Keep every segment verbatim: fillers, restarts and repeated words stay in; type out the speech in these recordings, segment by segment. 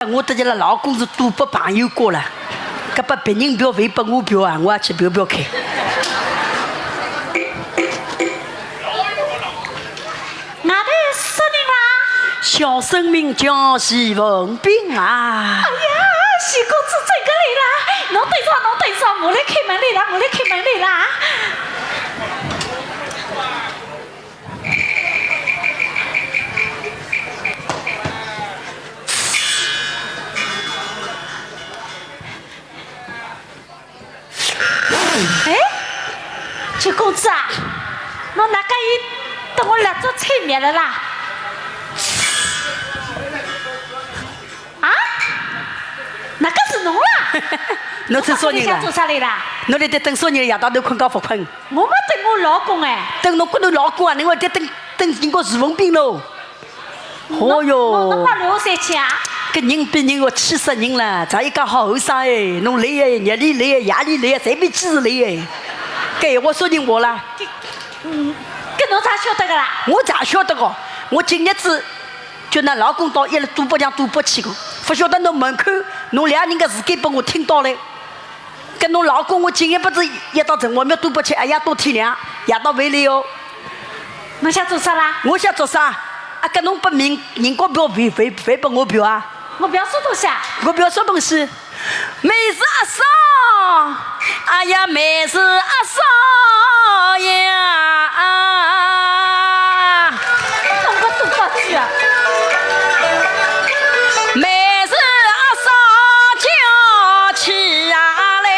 我搭伊拉老公是赌博朋友过了，搿把别人嫖勿要拨我嫖啊，我也去嫖嫖看。外头啥人啦？小生名叫徐文斌啊。哎呀，徐公子真个来啦！侬等一下，侬等一下，我来开门来啦，我来开门来啦。 哎，徐公子啊，侬哪介搭我蜡烛吹灭了啦？啊？哪个是侬啦？侬等啥人啦？侬跑到里向做啥来啦？侬辣盖等啥人？夜到头困觉勿困？我没等我老公哎。等侬个侬老公啊，侬还得等，等人家徐文斌喽。 哦哟，侬，侬，侬帮我留下去啊？搿人比人要气死人了，咋一个好后生哎，侬来哎，日里来哎，夜里来哎，随便几时来哎。搿闲话啥人话啦？搿，嗯，搿侬咋晓得个啦？我咋晓得个？我今日子叫㑚老公到一个赌博场赌博去个，勿晓得侬门口，侬两人个事体拨我听到嘞。 搿侬老公我今夜勿是一到城隍庙赌博去，哎呀，到天亮，夜到回来哟。侬想做啥啦？我想做啥？啊，搿侬拨明，人家嫖，勿，勿，勿拨我嫖啊？我嫖啥东西啊？我嫖啥东西？妹子阿嫂，哎呀，妹子阿嫂呀。 中国都不去啊。妹子阿嫂叫起呀来，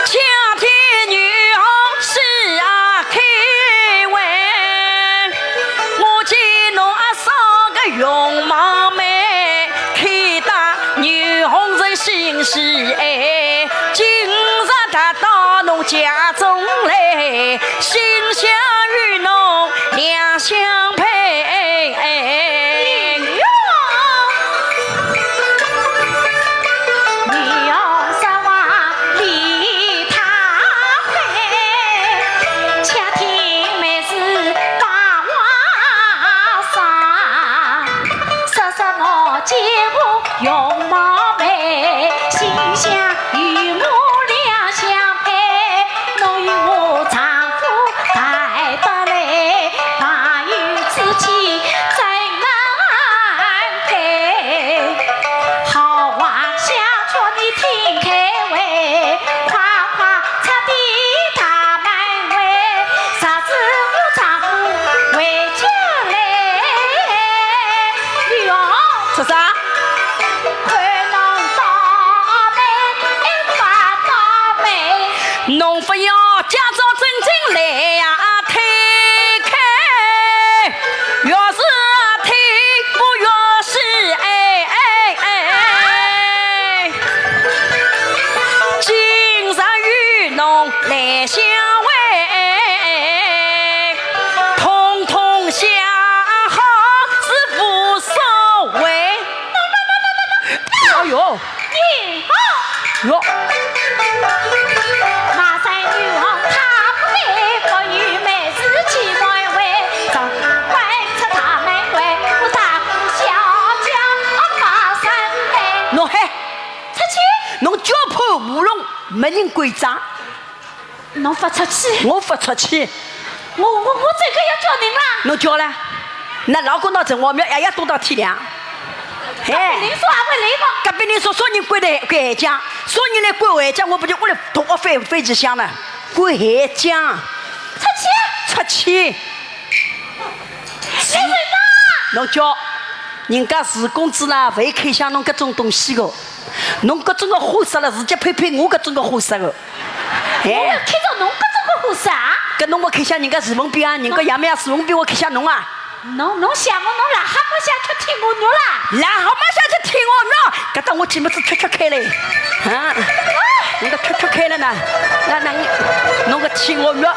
家庭女红喜啊开怀。我见侬阿嫂个容貌美， 看得女红人心喜爱，今日她到侬家中来，心想与侬两相配。说什么见我容貌美，心想与我两相配，侬与我丈夫谈得来，朋友之间怎能配？好话相劝你听开怀，快快 出得大门外，若是我丈夫回家来哟。做啥？看侬倒霉勿倒霉。侬勿要假装正经来呀，推开。 越是听我越是哎哎哎哎，今日与侬来相会，统统想好是无所谓。哎呦！ 哟。侬嘿，出去。侬叫破喉咙，没人管账。 侬勿出去？我勿出去。我，我，我这个要叫人啦。侬叫了？㑚老公到城隍庙，夜夜赌到天亮。哎，隔壁邻舍也会来个。隔壁邻舍啥人管的，管闲讲？啥人来管闲讲？我勿就屋里同屋翻，翻几箱了？管闲讲。出去。出去。来人呐！侬叫，人家徐公子呢，勿会看相侬搿种东西个。 侬搿种个货色了，自家配配我搿种个货色个。哎。我看中侬搿种个货色啊？搿侬勿看相人家徐文斌啊，人家爷们爷徐文斌，我看相侬啊。侬，侬想我，侬癞蛤蟆想吃天鹅肉啦？癞蛤蟆想吃天鹅肉，搿搭我今朝子吃吃看嘞。啊，人家吃吃看了呢，那，那侬，侬个天鹅肉。